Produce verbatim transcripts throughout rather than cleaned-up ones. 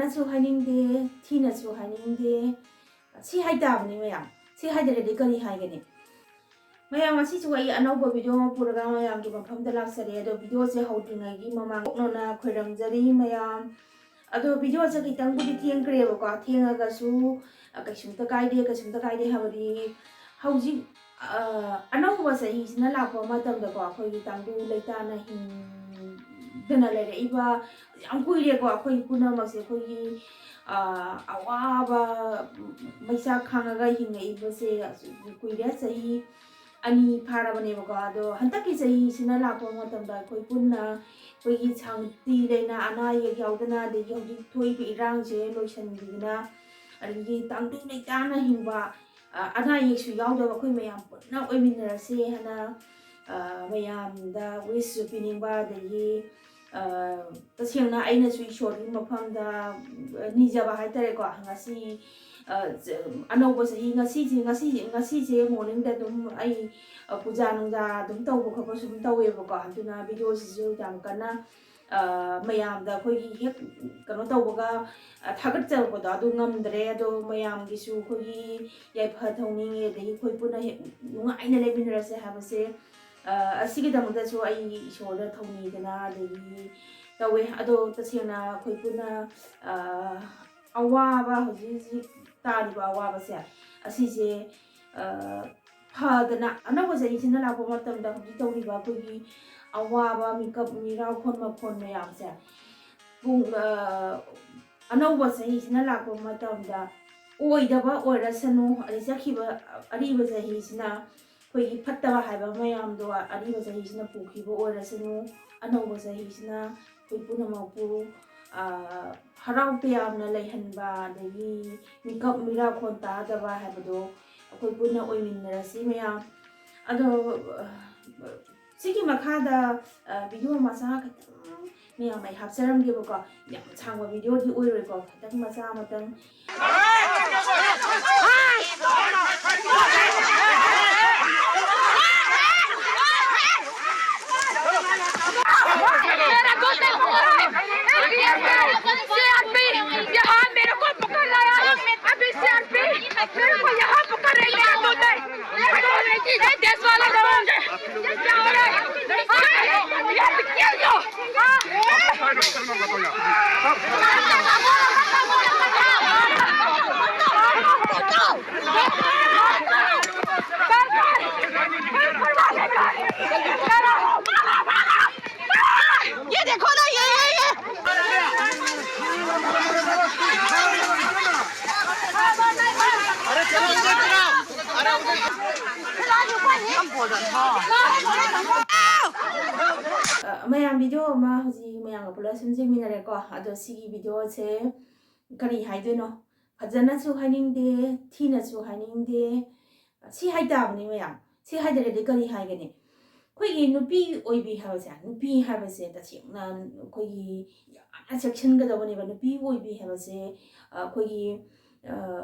ꯐꯖꯅꯁꯨ ꯍꯥꯏꯅꯤꯡꯗꯦ, ꯊꯤꯅꯁꯨ ꯍꯥꯏꯅꯤꯡꯗꯦ꯫ ꯁꯤ ꯍꯥꯏꯇꯥꯕꯅꯤ ꯃꯌꯥꯝ꯫ ꯁꯤ ꯍꯥꯏꯗ꯭ꯔꯗꯤ ꯀꯔꯤ ꯍꯥꯏꯒꯅꯤ? ꯃꯌꯥꯝ, ꯉꯁꯤꯁꯨ ꯑꯩ ꯑꯅꯧꯕ video ꯑꯃ ꯄꯨꯔꯒ ꯃꯌꯥꯝꯒꯤ ꯃꯐꯝꯗ ꯂꯥꯛꯆꯔꯦ꯫ ꯑꯗꯣ videoꯁꯦ ꯍꯧꯗ꯭ꯔꯤꯉꯩꯒꯤ ꯃꯃꯥꯡ ꯀꯣꯛꯅꯅ ꯈꯣꯏꯔꯝꯖꯔꯤ ꯃꯌꯥꯝ꯫ ꯑꯗꯣ videoꯁꯦ ꯈꯤꯇꯪꯕꯨꯗꯤ ꯊꯦꯡꯈ꯭ꯔꯦꯕꯀꯣ꯫ ꯊꯦꯡꯉꯒꯁꯨ, ꯑ, ꯀꯩꯁꯨꯝꯇ ꯀꯥꯏꯗꯦ, ꯀꯩꯁꯨꯝꯇ ꯀꯥꯏꯗꯦ ꯍꯥꯏꯕꯗꯤ ꯍꯧꯖꯤꯛ, ꯑ, ꯑꯅꯧꯕ ꯆꯍꯤꯁꯤꯅ ꯂꯥꯛꯄ ꯃꯇꯝꯗꯀꯣ, ꯑꯩꯈꯣꯏꯒꯤ ꯇꯪꯗꯨ ꯂꯩꯇꯥꯅ ꯍꯤꯡꯗꯅ ꯂꯩꯔꯛꯏꯕ ꯌꯥꯝ ꯀꯨꯏꯔꯦꯀꯣ꯫ ꯑꯩꯈꯣꯏ ꯄꯨꯝꯅꯃꯛꯁꯦ ꯑꯩꯈꯣꯏꯒꯤ, ꯑ, ꯑꯋꯥꯕ ꯃꯩꯆꯥꯛ ꯈꯥꯡꯉꯒ ꯍꯤꯡꯉꯛꯏꯕꯁꯦ ꯀꯨꯏꯔꯦ, ꯆꯍꯤ ꯑꯅꯤ ꯐꯥꯔꯕꯅꯦꯕꯀꯣ꯫ ꯑꯗꯣ ꯍꯟꯗꯛꯀꯤ ꯆꯍꯤꯁꯤꯅ ꯂꯥꯛꯄ ꯃꯇꯝꯗ ꯑꯩꯈꯣꯏ ꯄꯨꯟꯅ ꯑꯩꯈꯣꯏꯒꯤ ꯁꯥꯟꯇꯤ ꯂꯩꯅ, ꯑꯅꯥ ꯑꯌꯦꯛ ꯌꯥꯎꯗꯅ, ꯑꯗꯒꯤ ꯍꯧꯖꯤꯛ ꯊꯣꯛꯏꯕ ꯏꯔꯥꯡꯁꯦ ꯂꯣꯏꯁꯤꯟꯕꯤꯗꯅ, ꯑꯗꯒꯤ ꯇꯪꯗꯨ ꯂꯩꯇꯥꯅ ꯍꯤꯡꯕ, ꯑ, ꯑꯅꯥ ꯑꯌꯦꯛꯁꯨ ꯌꯥꯎꯗꯕ ꯑꯩꯈꯣꯏ ꯃꯌꯥꯝ ꯄꯨꯟꯅ ꯑꯣꯏꯃꯤꯟꯅꯔꯁꯦ ꯍꯥꯏꯅ, ꯑ, ꯃꯌꯥꯝꯗ wishꯁꯨ ꯄꯤꯅꯤꯡꯕ, ꯑꯗꯒꯤ, ꯑ, ꯇꯁꯦꯡꯅ ꯑꯩꯅꯁꯨ ꯏꯁꯣꯔꯒꯤ ꯃꯐꯝꯗ, ꯑ, ꯅꯤꯖꯕ ꯍꯥꯏꯇꯥꯔꯦꯀꯣ꯫ ꯉꯁꯤ, ꯑ, ꯆ-, ꯑꯅꯧꯕ ꯆꯍꯤ, ꯉꯁꯤꯁꯦ, ꯉꯁꯤꯁꯦ, ꯉꯁꯤꯁꯦ morningꯗ ꯑꯗꯨꯝ ꯑꯩ, ꯑ, ꯄꯨꯖꯥ ꯅꯨꯡꯖꯥ ꯑꯗꯨꯝ ꯇꯧꯕ ꯈꯣꯠꯄꯁꯨ ꯑꯗꯨꯝ ꯇꯧꯋꯦꯕꯀꯣ꯫ ꯑꯗꯨꯅ videoꯁꯤꯁꯨ ꯌꯥꯝ ꯀꯟꯅ, ꯑ, ꯃꯌꯥꯝꯗ ꯑꯩꯈꯣꯏꯒꯤ ꯍꯦꯛ ꯀꯩꯅꯣ ꯇꯧꯕꯒ, ꯑ, ꯊꯥꯒꯠꯆꯔꯛꯄꯗꯣ ꯑꯗꯨ ꯉꯝꯗ꯭ꯔꯦ꯫ ꯑꯗꯣ ꯃꯌꯥꯝꯒꯤꯁꯨ ꯑꯩꯈꯣꯏꯒꯤ ꯌꯥꯏꯐ ꯊꯧꯅꯤꯡꯉꯦ, ꯑꯗꯒꯤ ꯑꯩꯈꯣꯏ ꯄꯨꯟꯅ ꯍꯦꯛ ꯅꯨꯡꯉꯥꯏꯅ ꯂꯩꯃꯤꯟꯅꯔꯁꯦ ꯍꯥꯏꯕꯁꯦ, ꯑ, ꯑꯁꯤꯒꯤꯗꯃꯛꯇꯁꯨ ꯑꯩ ꯏꯁꯣꯔꯗ ꯊꯧꯅꯤꯗꯅ ꯑꯗꯒꯤ ꯇꯧꯋꯦ꯫ ꯑꯗꯣ ꯇꯁꯦꯡꯅ ꯑꯩꯈꯣꯏ ꯄꯨꯟꯅ, ꯑ, ꯑꯋꯥꯕ, ꯍꯧꯖꯤꯛ ꯍꯧꯖꯤꯛ ꯇꯥꯔꯤꯕ ꯑꯋꯥꯕꯁꯦ, ꯑꯁꯤꯁꯦ, ꯑ, ꯐꯗꯅ ꯑꯅꯧꯕ ꯆꯍꯤꯁꯤꯅ ꯂꯥꯛꯄ ꯃꯇꯝꯗ ꯍꯧꯖꯤꯛ ꯇꯧꯔꯤꯕ ꯑꯩꯈꯣꯏꯒꯤ ꯑꯋꯥꯕ ꯃꯤꯀꯞ ꯃꯤꯔꯥꯎꯈꯣꯟ ꯃꯈꯣꯟ ꯃꯌꯥꯝꯁꯦ, ꯄꯨꯡ, ꯑ, ꯑꯅꯧꯕ ꯆꯍꯤꯁꯤꯅ ꯂꯥꯛꯄ ꯃꯇꯝꯗ ꯑꯣꯏꯗꯕ ꯑꯣꯏꯔꯁꯅꯨ, ꯑꯗꯩ ꯆꯠꯈꯤꯕ ꯑꯔꯤꯕ ꯆꯍꯤꯁꯤꯅ ꯑꯩꯈꯣꯏꯒꯤ ꯐꯠꯇꯕ ꯍꯥꯏꯕ ꯃꯌꯥꯝꯗꯣ ꯑꯔꯤꯕ ꯆꯍꯤꯁꯤꯅ ꯄꯨꯈꯤꯕ ꯑꯣꯏꯔꯁꯅꯨ, ꯑꯅꯧꯕ ꯆꯍꯤꯁꯤꯅ ꯑꯩꯈꯣꯏ ꯄꯨꯝꯅꯃꯛꯄꯨ, ꯑ, ꯍꯔꯥꯎ ꯇꯌꯥꯝꯅ ꯂꯩꯍꯟꯕ, ꯑꯗꯒꯤ ꯃꯤꯀꯞ ꯃꯤꯔꯥꯈꯣꯟ ꯇꯥꯗꯕ ꯍꯥꯏꯕꯗꯣ ꯑꯩꯈꯣꯏ ꯄꯨꯟꯅ ꯑꯣꯏꯃꯤꯟꯅꯔꯁꯤ ꯃꯌꯥꯝ꯫ ꯑꯗꯣ, ꯑ, ꯁꯤꯒꯤ ꯃꯈꯥꯗ, ꯑ, video ꯃꯆꯥ ꯈꯤꯇꯪ ꯃꯌꯥꯝ ꯑꯩ ꯍꯥꯞꯆꯔꯝꯒꯦꯕꯀꯣ꯫ ꯌꯥꯝ ꯁꯥꯡꯕ videoꯗꯤ ꯑꯣꯏꯔꯣꯏꯀꯣ, ꯈꯤꯇꯪ ꯃꯆꯥ ꯑꯃꯇꯪ꯫ ये देखो ना, ये, ये, ये। ꯃꯌꯥꯝ, ꯚꯤꯗꯤꯑꯣ ꯑꯃ ꯍꯧꯖꯤꯛ ꯃꯌꯥꯝꯒ ꯄꯨꯂꯞ ꯁꯨꯝ ꯌꯦꯡꯃꯤꯟꯅꯔꯦꯀꯣ꯫ ꯑꯗꯣ ꯁꯤꯒꯤ ꯚꯤꯗꯤꯑꯣꯁꯦ ꯀꯔꯤ ꯍꯥꯏꯗꯣꯏꯅꯣ? ꯐꯖꯅꯁꯨ ꯍꯥꯏꯅꯤꯡꯗꯦ, ꯊꯤꯅꯁꯨ ꯍꯥꯏꯅꯤꯡꯗꯦ꯫ ꯁꯤ ꯍꯥꯏꯇꯥꯕꯅꯤ ꯃꯌꯥꯝ꯫ ꯁꯤ ꯍꯥꯏꯗ꯭ꯔꯗꯤ ꯀꯔꯤ ꯍꯥꯏꯒꯅꯤ? ꯑꯩꯈꯣꯏꯒꯤ ꯅꯨꯄꯤ ꯑꯣꯏꯕꯤ ꯍꯥꯏꯕꯁꯦ, ꯅꯨꯄꯤ ꯍꯥꯏꯕꯁꯦ ꯇꯁꯦꯡꯅ ꯑꯩꯈꯣꯏꯒꯤ ꯌꯥꯝꯅ ꯆꯦꯛꯁꯤꯟꯒꯗꯕꯅꯦꯕ꯫ ꯅꯨꯄꯤ ꯑꯣꯏꯕꯤ ꯍꯥꯏꯕꯁꯦ, ꯑ, ꯑꯩꯈꯣꯏꯒꯤ, ꯑ,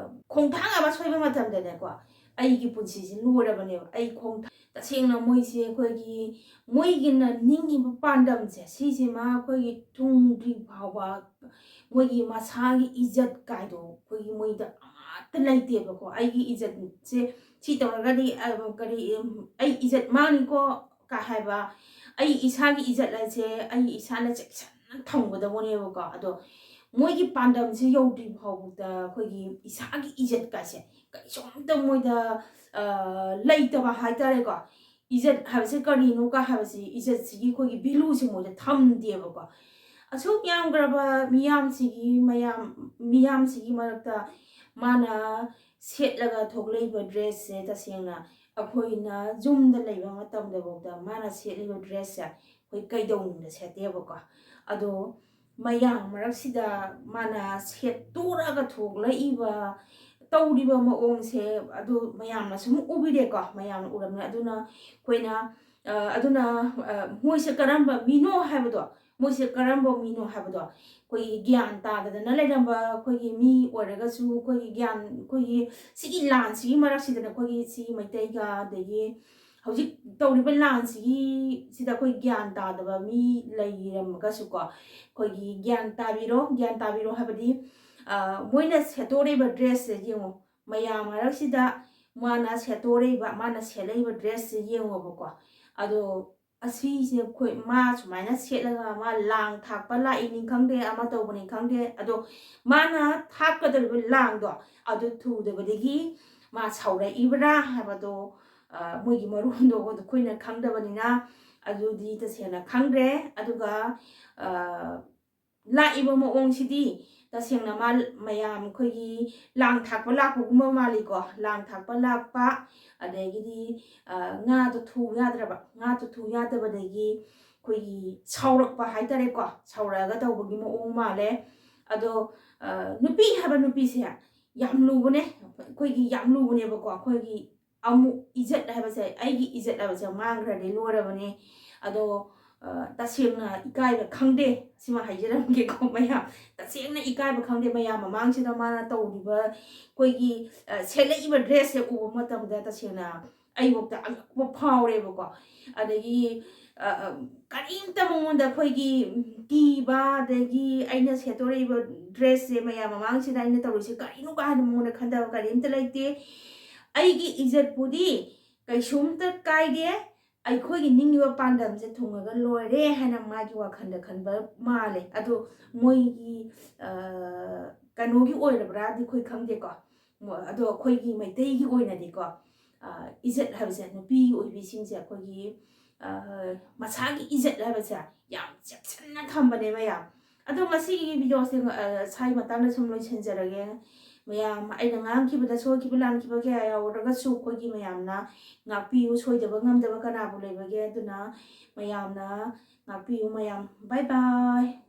ꯈꯣꯡꯊꯥꯡ ꯑꯃ ꯁꯣꯏꯕ ꯃꯇꯝꯗꯅꯦꯀꯣ, ꯑꯩꯒꯤ ꯄꯨꯟꯁꯤꯁꯦ ꯂꯣꯏꯔꯕꯅꯦꯕ꯫ ꯑꯩ ꯈꯣꯡ-, ꯇꯁꯦꯡꯅ ꯃꯣꯏꯁꯦ ꯑꯩꯈꯣꯏꯒꯤ, ꯃꯣꯏꯒꯤꯅ ꯅꯤꯡꯉꯤꯕ ꯄꯥꯟꯗꯝꯁꯦ, ꯁꯤꯁꯤꯃ ꯑꯩꯈꯣꯏꯒꯤ ꯊꯨꯡꯗ꯭ꯔꯤ ꯐꯥꯎꯕ ꯃꯣꯏꯒꯤ ꯃꯁꯥꯒꯤ ꯏꯖꯠ ꯀꯥꯏꯗꯣ ꯑꯩꯈꯣꯏꯒꯤ ꯃꯣꯏꯗ ꯑꯃꯠꯇ ꯂꯩꯇꯦꯕꯀꯣ꯫ "ꯑꯩꯒꯤ ꯏꯖꯠꯁꯦ ꯁꯤ ꯇꯧꯔꯒꯗꯤ, ꯑ, ꯀꯔꯤ, ꯎꯝ, ꯑꯩ ꯏꯖꯠ ꯃꯥꯡꯅꯤꯀꯣ" ꯀ ꯍꯥꯏꯕ, ꯑꯩ ꯏꯁꯥꯒꯤ ꯏꯖꯠ ꯑꯁꯦ ꯑꯩ ꯏꯁꯥꯅ ꯆꯦꯛꯁꯤꯟꯅ ꯊꯝꯒꯗꯕꯅꯦꯕꯀꯣ꯫ ꯑꯗꯣ ꯃꯣꯏꯒꯤ ꯄꯥꯟꯗꯝꯁꯦ ꯌꯧꯗ꯭ꯔꯤ ꯐꯥꯎꯕꯗ ꯑꯩꯈꯣꯏꯒꯤ ꯏꯁꯥꯒꯤ ꯏꯖꯠ ꯀꯥꯏꯁꯦ ꯀꯔꯤꯁꯨ ꯑꯝꯇ ꯃꯣꯏꯗ, ꯑ, ꯂꯩꯇꯕ ꯍꯥꯏꯇꯥꯔꯦꯀꯣ꯫ ꯏꯖꯠ ꯍꯥꯏꯕꯁꯦ ꯀꯔꯤꯅꯣ ꯀ ꯍꯥꯏꯕꯁꯤ, ꯏꯖꯠꯁꯤꯒꯤ ꯑꯩꯈꯣꯏꯒꯤ ꯚꯦꯂꯨꯁꯦ ꯃꯣꯏꯗ ꯊꯝꯗꯦꯕꯀꯣ꯫ ꯑꯁꯨꯛ ꯌꯥꯝꯈ꯭ꯔꯕ ꯃꯤꯌꯥꯝꯁꯤꯒꯤ, ꯃꯌꯥꯝ, ꯃꯤꯌꯥꯝꯁꯤꯒꯤ ꯃꯔꯛꯇ ꯃꯥꯅ ꯁꯦꯠꯂꯒ ꯊꯣꯛꯂꯛꯏꯕ ꯗ꯭ꯔꯦꯁꯁꯦ, ꯇꯁꯦꯡꯅ ꯑꯩꯈꯣꯏꯅ ꯌꯨꯝꯗ ꯂꯩꯕ ꯃꯇꯝꯗꯐꯥꯎꯗ ꯃꯥꯅ ꯁꯦꯠꯂꯤꯕ ꯗ꯭ꯔꯦꯁꯁꯦ ꯑꯩꯈꯣꯏ ꯀꯩꯗꯧꯅꯨꯡꯗ ꯁꯦꯠꯇꯦꯕꯀꯣ꯫ ꯑꯗꯣ ꯃꯌꯥꯝ ꯃꯔꯛꯁꯤꯗ ꯃꯥꯅ ꯁꯦꯠꯇꯣꯔꯛꯑꯒ ꯊꯣꯛꯂꯛꯏꯕ, ꯇꯧꯔꯤꯕ ꯃꯑꯣꯡꯁꯦ, ꯑꯗꯨ ꯃꯌꯥꯝꯅ ꯁꯨꯝ ꯎꯕꯤꯔꯦꯀꯣ, ꯃꯌꯥꯝꯅ ꯎꯔꯕꯅꯤꯅ꯫ ꯑꯗꯨꯅ ꯑꯩꯈꯣꯏꯅ, ꯑ, ꯑꯗꯨꯅ, ꯑ, ꯃꯣꯏꯁꯦ ꯀꯔꯝꯕ ꯃꯤꯅꯣ ꯍꯥꯏꯕꯗꯣ, ꯃꯣꯏꯁꯦ ꯀꯔꯝꯕ ꯃꯤꯅꯣ ꯍꯥꯏꯕꯗꯣ ꯑꯩꯈꯣꯏꯒꯤ ꯒ꯭ꯌꯥꯟ ꯇꯥꯗꯗꯅ ꯂꯩꯔꯝꯕ ꯑꯩꯈꯣꯏꯒꯤ ꯃꯤ ꯑꯣꯏꯔꯒꯁꯨ, ꯑꯩꯈꯣꯏꯒꯤ ꯒ꯭ꯌꯥꯟ, ꯑꯩꯈꯣꯏꯒꯤ ꯁꯤꯒꯤ ꯂꯥꯟꯁꯤꯒꯤ ꯃꯔꯛꯁꯤꯗꯅ ꯑꯩꯈꯣꯏꯒꯤ ꯁꯤꯒꯤ ꯃꯩꯇꯩꯒ, ꯑꯗꯒꯤ ꯍꯧꯖꯤꯛ ꯇꯧꯔꯤꯕ ꯂꯥꯟꯁꯤꯒꯤ, ꯁꯤꯗ ꯑꯩꯈꯣꯏ ꯒ꯭ꯌꯥꯟ ꯇꯥꯗꯕ ꯃꯤ ꯂꯩꯔꯝꯃꯒꯁꯨꯀꯣ, ꯑꯩꯈꯣꯏꯒꯤ ꯒ꯭ꯌꯥꯟ ꯇꯥꯕꯤꯔꯣ, ꯒ꯭ꯌꯥꯟ ꯇꯥꯕꯤꯔꯣ ꯍꯥꯏꯕꯗꯤ, ꯑ, ꯃꯣꯏꯅ ꯁꯦꯠꯇꯣꯔꯛꯏꯕ ꯗ꯭ꯔꯦꯁꯁꯦ ꯌꯦꯡꯉꯣ, ꯃꯌꯥꯝ ꯃꯔꯛꯁꯤꯗ ꯃꯥꯅ ꯁꯦꯠꯇꯣꯔꯛꯏꯕ, ꯃꯥꯅ ꯁꯦꯠꯂꯛꯏꯕ dressꯁꯦ ꯌꯦꯡꯉꯣꯕꯀꯣ꯫ ꯑꯗꯣ ꯑꯁꯤꯁꯦ ꯑꯩꯈꯣꯏ ꯃꯥ ꯁꯨꯃꯥꯏꯅ ꯁꯦꯠꯂꯒ ꯃꯥ ꯂꯥꯡ ꯊꯥꯛꯄ ꯂꯥꯛꯏꯅꯤ ꯈꯪꯗꯦ, ꯑꯃ ꯇꯧꯕꯅꯤ ꯈꯪꯗꯦ, ꯑꯗꯣ ꯃꯥꯅ ꯊꯥꯛꯀꯗꯧꯔꯤꯕ ꯂꯥꯡꯗꯣ ꯑꯗꯨ ꯊꯨꯗꯕꯗꯒꯤ ꯃꯥ ꯁꯥꯎꯔꯛꯏꯕ꯭ꯔꯥ ꯍꯥꯏꯕꯗꯣ, ꯑ, ꯃꯣꯏꯒꯤ ꯃꯔꯣꯟꯗꯣ ꯑꯩꯈꯣꯏꯅ ꯈꯪꯗꯕꯅꯤꯅ ꯑꯗꯨꯗꯤ ꯇꯁꯦꯡꯅ ꯈꯪꯗ꯭ꯔꯦ꯫ ꯑꯗꯨꯒ, ꯑ, ꯂꯥꯛꯏꯕ ꯃꯑꯣꯡꯁꯤꯗꯤ ꯇꯁꯦꯡꯅ ꯃꯥ, ꯃꯌꯥꯝ ꯑꯩꯈꯣꯏꯒꯤ ꯂꯥꯡ ꯊꯥꯛꯄ ꯂꯥꯛꯄꯒꯨꯝꯕ ꯃꯥꯜꯂꯤꯀꯣ꯫ ꯂꯥꯡ ꯊꯥꯛꯄ ꯂꯥꯛꯄ, ꯑꯗꯒꯤꯗꯤ, ꯑ, ꯉꯥꯗꯣ ꯊꯨ ꯌꯥꯗ꯭ꯔꯕ, ꯉꯥꯗꯣ ꯊꯨ ꯌꯥꯗꯕꯗꯒꯤ ꯑꯩꯈꯣꯏꯒꯤ ꯁꯥꯎꯔꯛꯄ ꯍꯥꯏꯇꯥꯔꯦꯀꯣ, ꯁꯥꯎꯔꯛꯑꯒ ꯇꯧꯕꯒꯤ ꯃꯑꯣꯡ ꯃꯥꯜꯂꯦ꯫ ꯑꯗꯣ, ꯑ, ꯅꯨꯄꯤ ꯍꯥꯏꯕ ꯅꯨꯄꯤꯁꯦ ꯌꯥꯝ ꯂꯨꯕꯅꯦ, ꯑꯩꯈꯣꯏꯒꯤ ꯌꯥꯝ ꯂꯨꯕꯅꯦꯕꯀꯣ꯫ ꯑꯩꯈꯣꯏꯒꯤ ꯑꯃꯨꯛ ꯏꯖꯠ ꯍꯥꯏꯕꯁꯦ, ꯑꯩꯒꯤ ꯏꯖꯠ ꯍꯥꯏꯕꯁꯦ ꯃꯥꯡꯈ꯭ꯔꯗꯤ ꯂꯣꯏꯔꯕꯅꯦ꯫ ꯑꯗꯣ, ꯑ, ꯇꯁꯦꯡꯅ ꯏꯀꯥꯏꯕ ꯈꯪꯗꯦ, ꯁꯤꯃ ꯍꯥꯏꯖꯔꯝꯒꯦꯀꯣ ꯃꯌꯥꯝ꯫ ꯇꯁꯦꯡꯅ ꯏꯀꯥꯏꯕ ꯈꯪꯗꯦ ꯃꯌꯥꯝ ꯃꯃꯥꯡꯁꯤꯗ ꯃꯥꯅ ꯇꯧꯔꯤꯕ, ꯑꯩꯈꯣꯏꯒꯤ, ꯑ, ꯁꯦꯠꯂꯛꯏꯕ dressꯁꯦ ꯎꯕ ꯃꯇꯝꯗ ꯇꯁꯦꯡꯅ ꯑꯩꯕꯨꯛꯇ ꯑꯉꯛꯄ ꯐꯥꯎꯔꯦꯕꯀꯣ꯫ ꯑꯗꯒꯤ, ꯑ, ꯑ, ꯀꯔꯤꯝꯇ ꯃꯉꯣꯟꯗ ꯑꯩꯈꯣꯏꯒꯤ, ꯎꯝ, ꯀꯤꯕ, ꯑꯗꯒꯤ ꯑꯩꯅ ꯁꯦꯠꯇꯣꯔꯛꯏꯕ dressꯁꯦ ꯃꯌꯥꯝ ꯃꯃꯥꯡꯁꯤꯗ ꯑꯩꯅ ꯇꯧꯔꯤꯁꯦ ꯀꯔꯤꯅꯣ ꯀꯥ ꯍꯥꯏꯅ ꯃꯉꯣꯟꯗ ꯈꯟꯊꯕ ꯀꯔꯤꯝꯇ ꯂꯩꯇꯦ꯫ ꯑꯩꯒꯤ ꯏꯖꯠꯄꯨꯗꯤ ꯀꯩꯁꯨꯝꯇ ꯀꯥꯏꯗꯦ, ꯑꯩꯈꯣꯏꯒꯤ ꯅꯤꯡꯉꯤꯕ ꯄꯥꯟꯗꯝꯁꯦ ꯊꯨꯡꯉꯒ ꯂꯣꯏꯔꯦ ꯍꯥꯏꯅ ꯃꯥꯒꯤ ꯋꯥꯈꯜꯗ ꯈꯟꯕ ꯃꯥꯜꯂꯦ꯫ ꯑꯗꯣ ꯃꯣꯏꯒꯤ, ꯑ, ꯀꯩꯅꯣꯒꯤ ꯑꯣꯏꯔꯕ꯭ꯔꯥꯗꯤ ꯑꯩꯈꯣꯏ ꯈꯪꯗꯦꯀꯣ꯫ ꯃꯣ-, ꯑꯗꯣ ꯑꯩꯈꯣꯏꯒꯤ ꯃꯩꯇꯩꯒꯤ ꯑꯣꯏꯅꯗꯤꯀꯣ, ꯑ, ꯏꯖꯠ ꯍꯥꯏꯕꯁꯦ, ꯅꯨꯄꯤ ꯑꯣꯏꯕꯤꯁꯤꯡꯁꯦ ꯑꯩꯈꯣꯏꯒꯤ, ꯑ, ꯃꯁꯥꯒꯤ ꯏꯖꯠ ꯍꯥꯏꯕꯁꯦ ꯌꯥꯝ ꯆꯦꯛꯁꯤꯟꯅ ꯊꯝꯕꯅꯦ ꯃꯌꯥꯝ꯫ ꯑꯗꯣ ꯉꯁꯤꯒꯤ videoꯁꯦ, ꯑ, ꯁ꯭ꯋꯥꯏ ꯃꯇꯥꯡꯗ ꯁꯨꯝ ꯂꯣꯏꯁꯤꯟꯖꯔꯒꯦ꯫ ꯃꯌꯥꯝ, ꯑꯩꯅ ꯉꯥꯡꯈꯤꯕꯗ ꯁꯣꯏꯈꯤꯕ ꯂꯥꯟꯈꯤꯕ ꯀꯌꯥ ꯌꯥꯎꯔꯒꯁꯨ ꯑꯩꯈꯣꯏꯒꯤ ꯃꯌꯥꯝꯅ ꯉꯥꯛꯄꯤꯌꯨ, ꯁꯣꯏꯗꯕ ꯉꯝꯗꯕ ꯀꯅꯥꯕꯨ ꯂꯩꯕꯒꯦ? ꯑꯗꯨꯅ ꯃꯌꯥꯝꯅ ꯉꯥꯛꯄꯤꯌꯨ ꯃꯌꯥꯝ꯫ Bye bye꯫